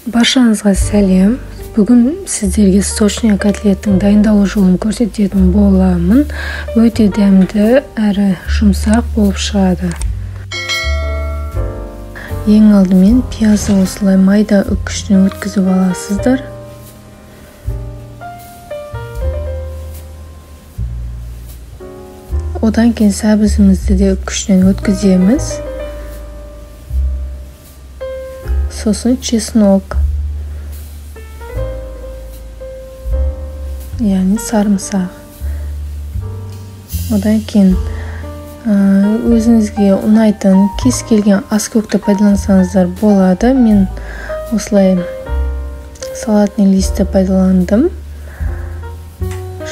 Баршаңызға сәлем. Бүгін сіздерге сочный котлеттің дайындалу жолын көрсететін боламын. Өте дәмді әрі жұмсақ болып шығады. Ең алдымен пиязды осылай майда үккіштен өткізіп аласыздар. Одан кейін сәбізімізді де үккіштен өткіземіз. Сосын чеснок, яғни сарымсақ. Одан кейін өзіңізге ұнайтын кез келген аскөкті пайдалансаңыздар болады. Мен осылай салатный листті пайдаландым.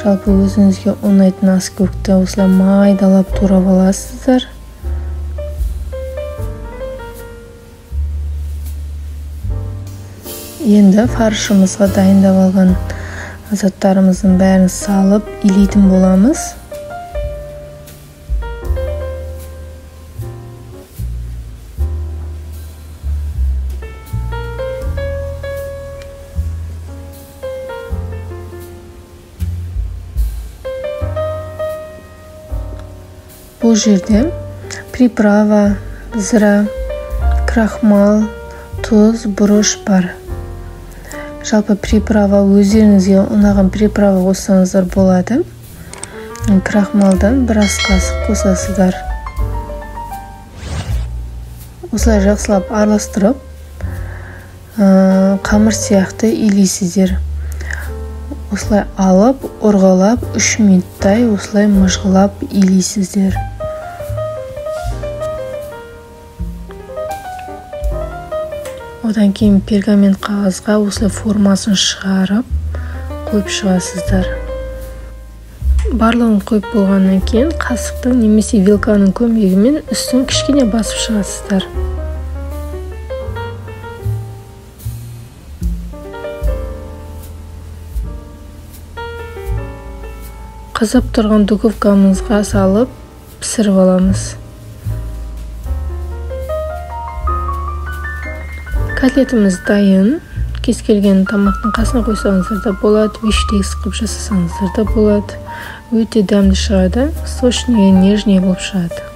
Жалпы өзіңізге ұнайтын аскөкті осылай майдалап турап аласыздар. Енді фаршымызға дайындап алған заттарымыздың бәрін салып илейтін боламыз. Бұл жерде приправа, зыра, крахмал, тұз, бұрыш бар. Жалпы приправа өздеріңізге ұнаған приправа қоссаңыздар болады. Крахмалдан біраз қасық қосасыздар. Осылай жақсылап араластырып, қамыр сияқты илейсіздер. Осылай алып, ұрғылап, 3 минуттай осылай мыжғылап илейсіздер. Одан кейін пергамент қағазға осылай формасын шығарып қойып шығасыздар. Барлығын қойып болғаннан кейін қасықтың немесе вилканың көмегімен үстін кішкене басып шығасыздар. Қызып тұрған духовкамызға салып пісіріп аламыз. Котлетіміз дайын. Кез келген тамақтың қасына қойсаңыздар да болады, бифштекс қылып жасасаңыздар да болады. Өте дәмді шығады, сочный, нежный болып шығады.